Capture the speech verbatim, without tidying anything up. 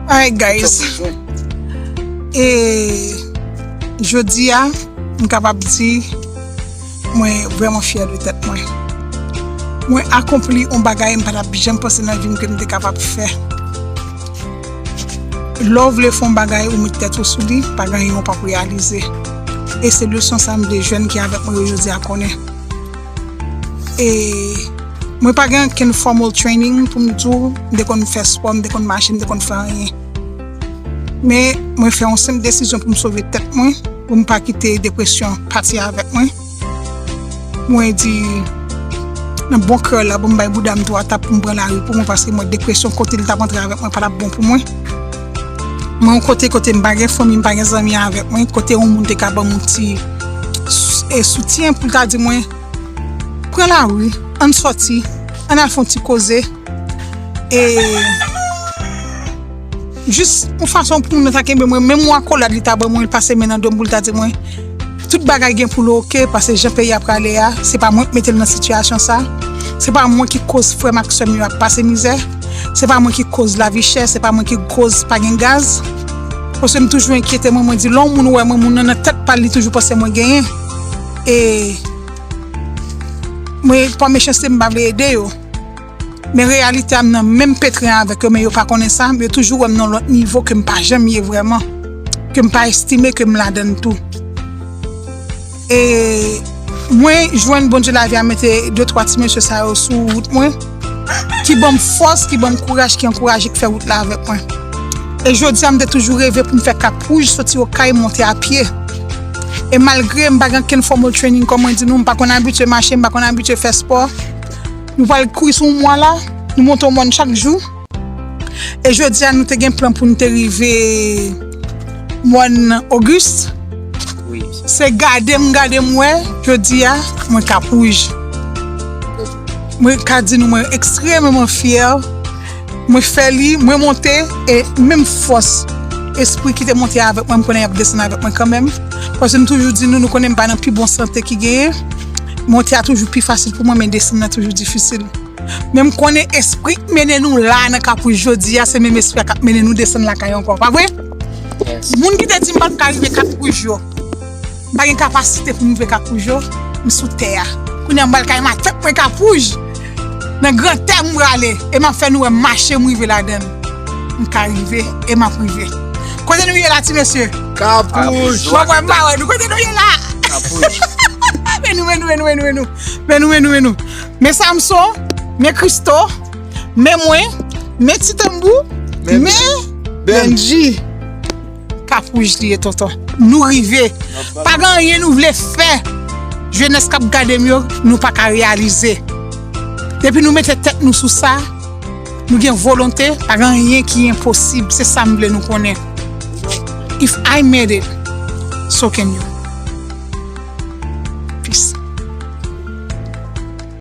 Alright, guys. E jodi a, m kapab di, mwen vrèman fyè de tèt mwen. Mwen akonpli yon bagay m pa t ap janm panse nan vi m ke m te kapab fè. Lè w vle fè yon bagay, ou met tèt ou sou li, pa gen anyen w p ap reyalize. E se leson sa m vle jèn ki avèk mwen yo jodi a konnen. E mwen pa gen okenn formal training pou m di w, m te konn fè spò, m te konn mache, m te konn fè anyen. Men mwen fè yon senp desizyon pou m sove tèt mwen, pou m pa kite depresyon pati avèk mwen. Mwen di, nan bon kè la, pou m bay bouda m twa tap pou m pran lari pou mwen, paske mwen depresyon kote l t ap antre avèk mwen pa t ap bon pou mwen. Mwen yon kote, kote m pa gen fanmi, m pa gen zanmi avèk mwen, kote yon moun te ka ban m yon ti s- e soutyen pou l ta di mwen, pran lari, ann sòti, ann al fè yon ti koze. E jis yon fason pou moun nan ta kenbe mwen, menm yon akolad li ta ban mwen, li pase men nan do m pou l ta di mwen, tout bagay gen pou l oke, paske jan peyi a prale a, se pa mwen k mete l nan sitiyasyon sa. Se pa mwen ki koz frè m ak sè m yo ap pase mizè. Se pa mwen ki koz lavi chè, se pa mwen ki koz pa gen gaz. Paske m toujou enkyete mwen, mwen di, lè yon moun wè mwen, moun nan nan tèt pa l, li toujou panse mwen genyen. E mwen, pa mechanste, m pa vle ede yo. Men reyalite a, m nan menm petren avèk yo, men yo pa konnen sa, men yo toujou wè m nan lòt nivo ke m pa janm ye vrèman, ke m pa estime ke m ladann tou. E mwen jwenn Bondye lavi a mete de twa ti mesye sa yo sou wout mwen, ki ban m fòs, ki ban m kouraj, ki ankouraje, ki fè wout la avèk mwen. E jodi a, m te toujou reve pou m fè Cap Rouge, soti Okay, monte a pye. E malgre m pa gen okenn formal training, kòm mwen di nou, m pa konn abitye mache, m pa konn abitye fè spò. Nou pral kouri sou yon mòn la, nou monte yon mòn chak jou. E jodi a, nou te gen plan pou n te rive mòn Ogis. Se gade m, gade m wè, jodi a, mwen Cap Rouge. Mwen ka di nou, mwen ekstrèmeman fyè. Mwen fè li, mwen monte, e menm fòs espri ki te monte avèk mwen, m konnen y ap desann avèk mwen kanmenm. Paske m toujou di nou, nou konnen m pa nan pi bon sante ki genyen. Monte a toujou pi fasil pou mwen, men desann nan toujou difisil. Men m konnen espri k mennen nou la nan Cap Rouge jodi a, se menm espri a k ap mennen nou desann lakay ankò, pa vre? Moun ki te di m pa t ka rive Cap Rouge yo, m pa gen kapasite pou m rive Cap Rouge yo, m sou tè a. Kounye a m pral kay m a tèt mwen Cap Rouge. Nan gran tè m prale, e m ap fè nou wè mache m rive ladan l. M ka rive, e m ap rive. Kote nou ye la, ti mesye? Cap Rouge. Mwen, mwen, m pa wè nou. Kote nou ye la? Cap Rouge. Men nou, men nou, men nou, men nou, men nou. Men nou, men nou, men nou. Men Samson, men Christo, men mwen, men Ti Tanbou, men Benji. Cap Rouge li ye, tonton. Nou rive. Pa gen anyen nou vle fè. Jenès k ap gade m yo, nou pa ka reyalize. Depi nou mete tèt nou sou sa, nou gen volonte, pa gen anyen ki enposib. Se sa m vle nou konnen. If I made it, so can you.